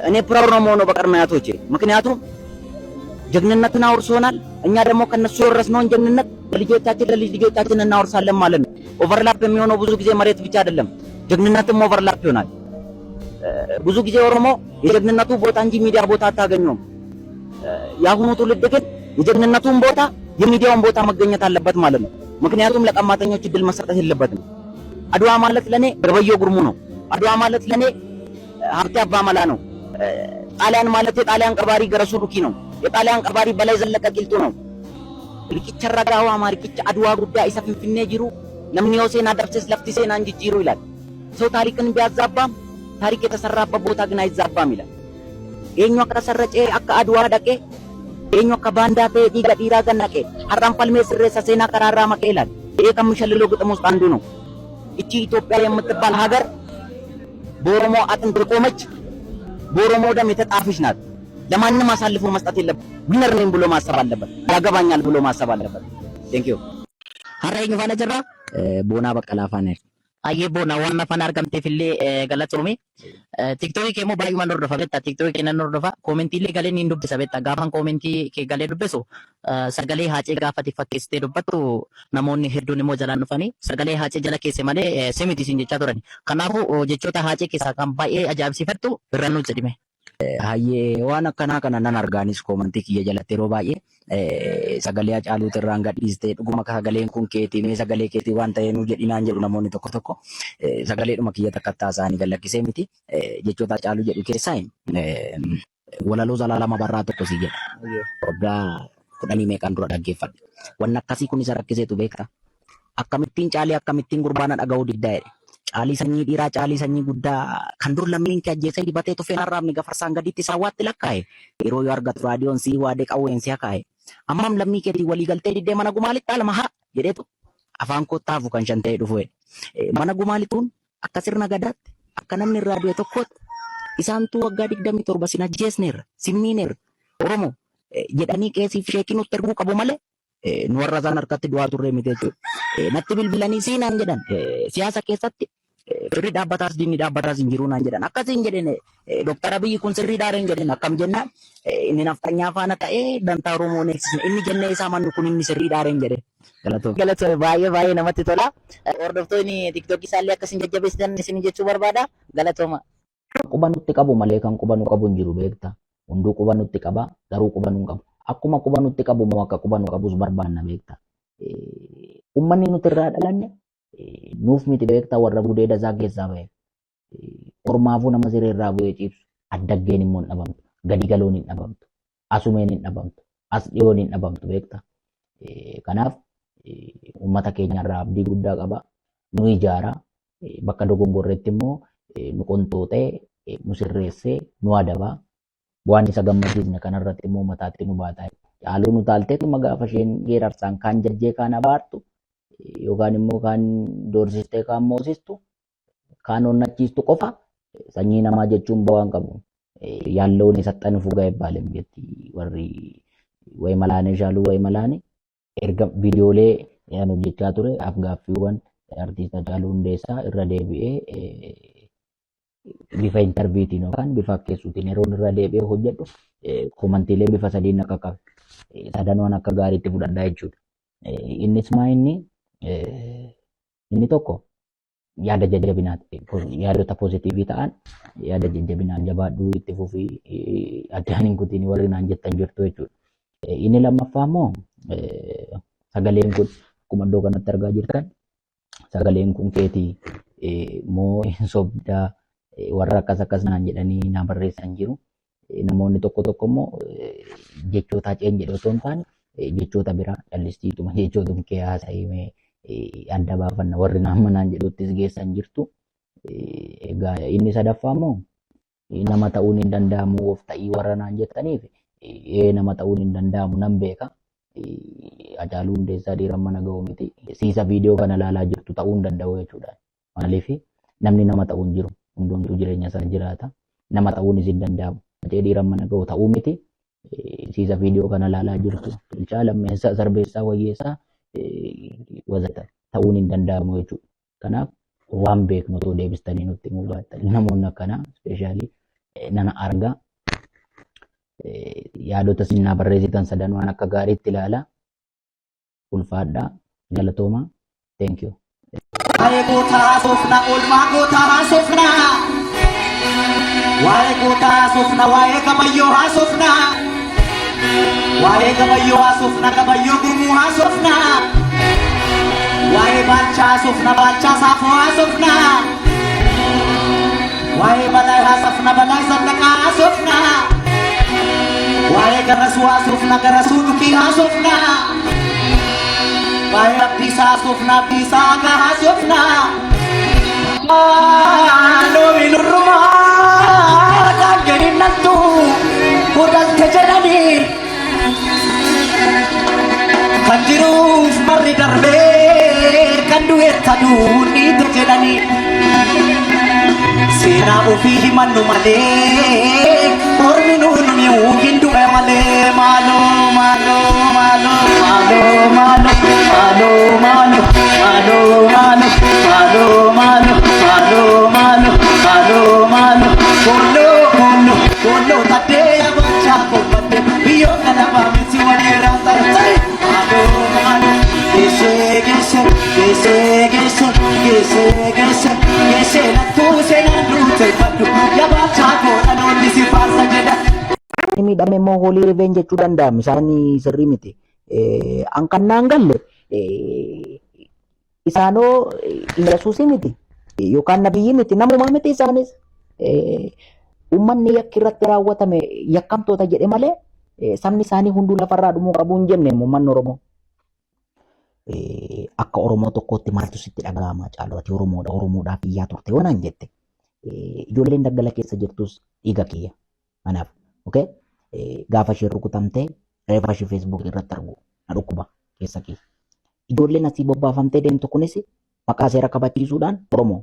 እኔ proud ነው የምሆነው በቅድመ አያቶቼ፣ ምክንያቱም ጀግንነትን አውርሶናል። እኛ ደግሞ ከነሱ የወረስነውን ጀግንነት ለልጆቻችን ለልጅ ልጆቻችን እናወርሳለን ማለት ነው። Overlap የሚሆነው ብዙ ጊዜ መሬት ብቻ አይደለም፣ ጀግንነትም overlap ይሆናል። ብዙ ጊዜ ኦሮሞ የጀግንነቱ ቦታ እንጂ ሚዲያ ቦታ አታገኘውም። የአሁኑ ትውልድ ግን የጀግንነቱን ቦታ የሚዲያውን ቦታ መገኘት አለበት ማለት ነው። ምክንያቱም ለቀማተኞች እድል መሰጠት የለበትም። አድዋ ማለት ለኔ ገበየሁ ጉርሙ ነው። አድዋ ማለት ለኔ ሀብቴ አባመላ ነው። ጣሊያን ማለት የጣሊያን ቀባሪ ገረሱ ዱኪ ነው። የጣሊያን ቀባሪ በላይ ዘለቀ ቂልጡ ነው። Riqicha ragaa waama, riqicha Adwaa guddaa isa Finfinnee jiru, namni yoo seenaa dabses lafti seenaa hin jijjiiru ይላል። ሰው ታሪክን ቢያዛባም ታሪክ የተሰራበት ቦታ ግን አይዛባም ይላል። Eenyu akka sarracee akka Adwaa dhaqee, eenyu akka baandaa ta'e dhiiga dhiiraa gannaqe, har'aan falmee sirreessa seenaa karaarraa maqee ይላል። ይሄ ከሚሸልለው ግጥም ውስጥ አንዱ ነው። እቺ ኢትዮጵያ የምትባል ሀገር በኦሮሞ አጥንት የቆመች፣ በኦሮሞ ደም የተጣፈች ናት። ለማንም አሳልፎ መስጠት የለበትም። Winner ነኝ ብሎ ማሰብ አለበት። ያገባኛል ብሎ ማሰብ አለበት። Thank you. Har'a eenyu faana jirra? Boonaa Baqqalaa faana. Ayyee Boona, waan faana argamteef illee galatoomi. TikTokii kee immoo baay'umaan hordofa beektaa. TikTokii kee nan hordofa. Commentii illee galee niin dubbisa beektaa. Gaafan commentii kee galee dubbisu, sagalee Haacee gaafati fakkeessitee dubbattu, namoonni hedduun immoo jalaan dhufanii sagalee Haacee jala keesse malee simiti siin jechaa turani. Kanaafuu jechoota Haacee keessaa kan baay'ee ajaa'ibsiifattu irra nuuf jedhime. Hayyee, waan akkanaa kana nan argaanis commentii kiyya jalatti yeroo baay'ee sagalee Hacaaluutu irraan gadhiistee, dhuguma sagaleen kun keetii, mee sagalee keetii waan ta'ee nu jedhinaan jedhu namoonni tokko tokko. Sagaleedhuma kiyya takka isaanii gallakkisee miti. Jechoota Hacaaluu jedhu keessaa walaloo Zalaalama Barraa tokko si jedha. Waggaa 10 meeqaan dura dhaggeeffadhe. Wanni akkasii kun isa rakkiseetu beekta. Akkamittiin caalii, akkamittiin gurbaana dhaga'uu diddaa jedhe. Caalii sanyii dhiiraa, caalii sanyii guddaa, kan dur lammiin kee ajjeesee dibatee tufeen arraabni gafarsaan gaditti saawwaatti lakkaa'e. Yeroo yoo argatu raadiyoon sii waadee qawween si hakaa'e. Ammam lammii keetii walii galtee diddee mana gumaalitti alma haa jedheetu afaan kottaafu kan shan ta'ee dhufu. Mana gumaalituun akka sirna gadaatti, akka namni irraa du'e tokkootti, isaantu waggaa 27 sin ajjeesneerra, sin miineerra, Oromoo jedhanii qeesiif sheekii nutti erguu qabu malee nu warra isaan harkatti du'aa turre miti jechuudha. Natti bilbilanii siinaan jedhan, siyaasa keessatti firri dhaabbataas diinni dhaabbataas hin jiru naan jedhan. Akkasiin jedheen, Dooktar Abiyyi kun sirrii dhaareen jedheen. Akkam jennaan, inni nafxanyaa faana ta'ee dantaa Oromoo eegsisne inni jennee isaa mannu kun inni sirrii dhaareen jedhe. Galatoom. Galatoome, baay'ee baay'ee namatti tola. Hordoftoonni TikTokii isaallee akkasiin jajjabeessitan isin jechuu barbaada. Galatooma. Quba nutti qabu malee kan quba nu qabu hin jiru beekta. Hunduu quba nutti qaba, garuu quba nu hin qabu. Akkuma quba nutti qabu immoo akka quba nu qabus barbaanna beekta. Uummanni nuti irraa dhalanne nuuf miti beekta, warra gudeeda isaa keessaa bahe. Ormaafuu nama siree irraa bu'ee ciibsu. Addaggeen immoo hin dhabamtu. Gadi galoon hin dhabamtu. Asumeen hin dhabamtu. As dhiyoon hin dhabamtu beekta. Kanaaf uummata keenyarraa abdii guddaa qaba. Nu ijaara. Bakka dogongorreetti immoo nu qonxooxee, nu sirreessee, nu adaba. Waan isa gammachiisne kanarratti immoo mataatti nu baata. Caaluu nu taalteetuma gaafa isheen geerarsaan kaan jajjee kaan abaartu, yookaan immoo kaan doorsistee kaan moosistu, kaan onnachiistu qofa sanyii namaa jechuun bu'aa hin qabu. Yaalloon isaxxan fuga ebbaalem jetti warri wayi malaane shaaluu wayi malaane. Erga viidiyoolee an hojjechaa ture, afgaaffiiwwan artiist Hacaaluu Hundeessaa irra deebi'ee bifa interviewtiin yookaan bifa akkeessuutiin yeroo irra deebi'ee hojjedhu, commentiilee bifa sadiin akka qabe sadanuu akka gaariitti fudhadhaa jechuudha. Innis maa inni tokko yaada jajjabinaati. Yaadota positive ta'an, yaada jajjabinaa, jabaadhuu, itti fufii, addaan hin kutiin warri naan jettan jirtu jechuudha. Inni lammaffaa immoo, sagaleen kun akkuma iddoo kanatti argaa jirtan, sagaleen kun keetii moo hin sobdaa warra akkas akkas naan jedhanii naa barreessan jiru. Namoonni tokko tokko immoo jechoota Haceen jedhe otoo hin taane jechoota biraa callistiituma jechootum kee haasa'imee adda baafanna warri nama naan jedhuttis geessan jirtu. Egaa inni sadaffaa immoo, nama ta'uun hin danda'amu, of ta'ii warra naan jettaniif, ee, nama ta'uun hin danda'amu nan beeka. Hacaaluu Hundeessaa dhiira mana ga'u miti. Siisa viidiyoo kana ilaalaa jirtu ta'uu hin danda'u jechuudha. Maaliif namni nama ta'uu hin jiru. Hundumtuu jireenya isaa jiraata. Nama ta'uunis hin danda'amu. Hacee dhiira mana ga'u ta'uu miti. Siisa viidiyoo kana ilaalaa jirtu. Tolchaa, Lammeessaa, Sarbeessaa, Wayyeessaa wazata ta'uun hin danda'amu jechuudha. Kanaaf waan beeknu otoo deebistanii nutti himuu baattan, namoonni akkanaa especially Nana arga. Yaadota isin naa barreessitan sadan waan akka gaariitti ilaala. Ulfaadhaa. Galatooma. Thank you. Waa'ee gootaa haasofna, oolmaa gootaa haasofna. Waa'ee gootaa haasofna, waa'ee gabayyoo haasofna. Waa'ee gabayyoo haasofna, gabayyoo gurmuu haasofna. Waa'ee baalchaa haasofna, baalchaa saafoo haasofna. Waa'ee balaa haasofna, balaa zallaqaa haasofna. Waa'ee garasuu haasofna, garasuu dhukii haasofna. Waa'ee abdiisaa haasofna, abdiisaa hagaa haasofna. Loomi nurrumaa daangeen hin dhaltu godhalte jedhanii kan jiruuf barri darbee kan du'e taduu dhiite jedhanii seenaa ofii himannu malee ormi nuun mi'uu hin du'e malee maaloo maaloo maaloo maaloo maaloo maaloo maaloo maaloo maaloo maaloo maaloo maaloo maaloo maaloo maaloo kolloo kolloo kolloo taddee yaabachaa kobbadde biyyoo kana baamisi waliirraa tartee maaloo maaloo geessee geessee geessee geessee geessee geessee geessee lattuu seenaan duute baddu yaabachaa koo dhaloonni si faarsa jedha. Inni miidhame immoo hoolii revenge jechuu danda'am. Isaan sirrii miti. An kan naan galle isaanoo Yesuusii miti yookaan nabiyyii miti namumaa miti isaanis. Uummanni yakki irratti raawwatame yakkamtoota jedhe malee sabni isaanii hunduu lafarraa dhumuu qabu hin jenne uummanni Oromoo. Akka Oromoo tokkootti maaltu sitti dhaga'ama caalu ati Oromoodha Oromoodhaaf iyyaa turte yoo naan jette ijoolleen daggala keessa jirtus dhiiga kiyya. Kanaaf okay gaafa isheen rukutamtee reefa ishee Facebook irratti argu na dhukkuba keessa kiyya. Ijoolleen asii bobbaafamtee deemtu kunis maqaa seera kabachiisuudhaan Oromoo.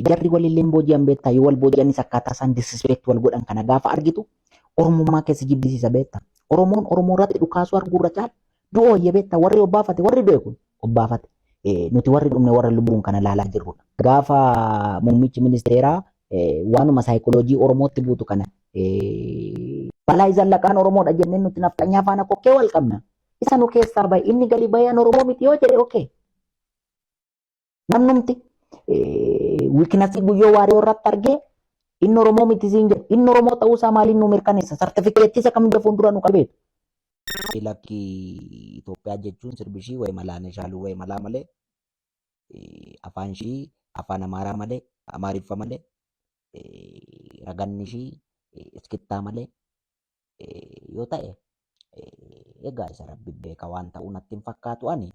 Jarri walillee booji'an beektaa yoo wal booji'anis akkaataa isaan disrespect wal godhan kana gaafa argitu Oromummaa keessa jibbisiisa beektaa. Oromoon Oromoo irratti dhukaasuu arguu irra caala du'oo wayya beektaa warri obbaafate warri du'e kun obbaafate. Nuti warri dhumne warra lubbuun kana laalaa jirrudha. Gaafa muummichi ministeeraa waanuma saayikooloojii Oromootti buutu kana balaa zallaqaan Oromoodha jennee nuti nafxanyaa faana kokkee wal qabna. Isa nu keessaa bahe inni gadi bahee Oromoo miti yoo jedhe okee. Namnumti wiiknasii guyyoo waariyoo irratti argee inni Oromoo miti siin jedhu inni Oromoo ta'uusaa maaliin nu mirkaneessa sartifikeettii isa kam ija fuuldura nu qabeetu. Lakki Itoophiyaa jechuun sirbi ishii wayi malaan shaaluu wayi malaa malee afaan ishii afaan Amaaraa malee Amaariffa malee raganni ishii iskittaa malee yoo ta'e egaa isa rabbi beeka waan ta'uu natti hin fakkaatu ani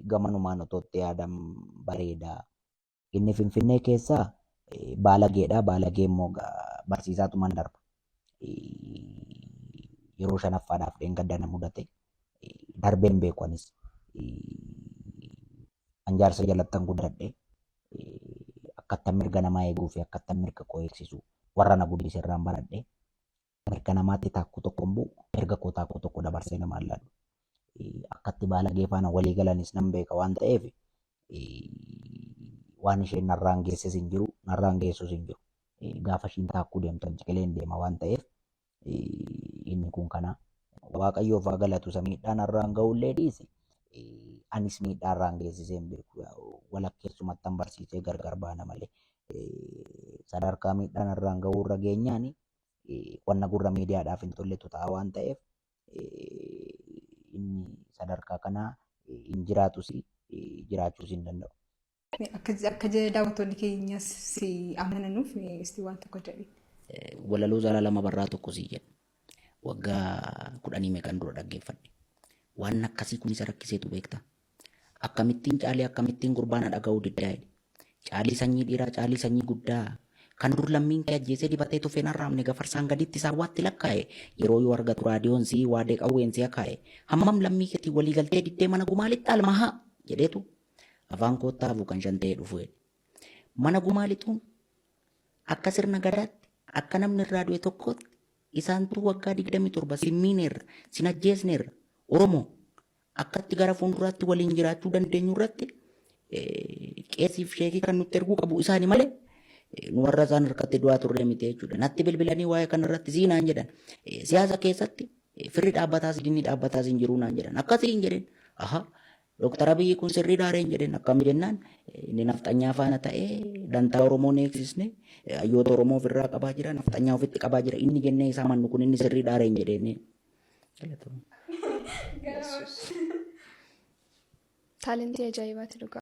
gamanumaan otoo itti yaadan bareeda. Inni Finfinnee keessaa baalageedha. Baalagee immoo barsiisaatumaan darba. Yeroo shanaffaadhaaf dheengadda na mudate. Darbee hin beeku anis. An jaarsa jalattan guddadhe. Akkattan mirga namaa eeguu fi akkattan mirga koo eegsisu warra na guddise irraan baradhe. Mirga namaatti taakkuu tokko hin bu'u, mirga koo taakkuu tokko dabarsee namaan laadhu. Akkatti baalagee faana walii galanis nan beeka waan ta'eef waan isheen narraan geesses hin jiru, narraan geessus hin jiru. Gaafa ishiin taakkuu deemtu an ciqileen deema waan ta'eef inni kun kana. Waaqayyoof haa galatu isa miidhaa narraan ga'ullee dhiisi. Anis miidhaa irraan geessisee hin beeku. Walakkeessumattan barsiisee gargar baana malee. Sadarkaa miidhaa narraan ga'uu irra geenyaani wanna gurra miidiyaadhaaf hin tolletu ta'a waan ta'eef inni sadarkaa kanaa hin jiraatus jiraachuus hin danda'u. Akka daawwattoonni keenyas si amananuuf isti waan tokko jedhi. Walaloo Zalaalama Barraa tokko sii jedha. Waggaa kudhanii meeqan dura dhaggeeffadhe. Waan akkasii kun isa rakkiseetu beekta. Akkamittiin caalii akkamittiin gurbaana dhaga'uu diddaa jedhe. Caalii sanyii dhiiraa caalii sanyii guddaa kan dur lammiin kee ajjeesee dibatee tufeen arraabne gafarsaan gaditti saawwaatti lakkaa'e yeroo yoo argatu raadiyoon sii waadee qawween si akaa'e hammam lammii keetiin walii galtee diddee mana gumaalitti almahaa jedheetu afaan koottaa hafu kan shan ta'ee dhufu jedhe. Mana gumaalituun akka sirna gadaatti akka namni irraa du'e tokkootti isaantuu waggaa 27 sin miineerra sin ajjeesneerra Oromoo akkatti gara fuulduraatti waliin jiraachuu dandeenyu irratti qeesiif sheekii kan nutti erguu qabu isaani malee Nu warra isaan harkatti du'aa turre miti jechuudha. Natti bilbilanii waa'ee kanarratti sii naan jedhan. Siyaasa keessatti firri dhaabbataas diinni dhaabbataas hin jiru naan jedhan. Akkasii hin jedhin. Aha. Dooktar Abiyyi kun sirrii daaree hin jedhin. Akkam jennaan inni nafxanyaa faana ta'ee dantaa Oromoo hin eegsisne, hayyoota Oromoo ofirraa qabaa jira, nafxanyaa ofitti qabaa jira. Inni jennee isaa mannu kun inni sirrii daaree hin jedheen. Taalentii ajaa'ibaati dhugaa.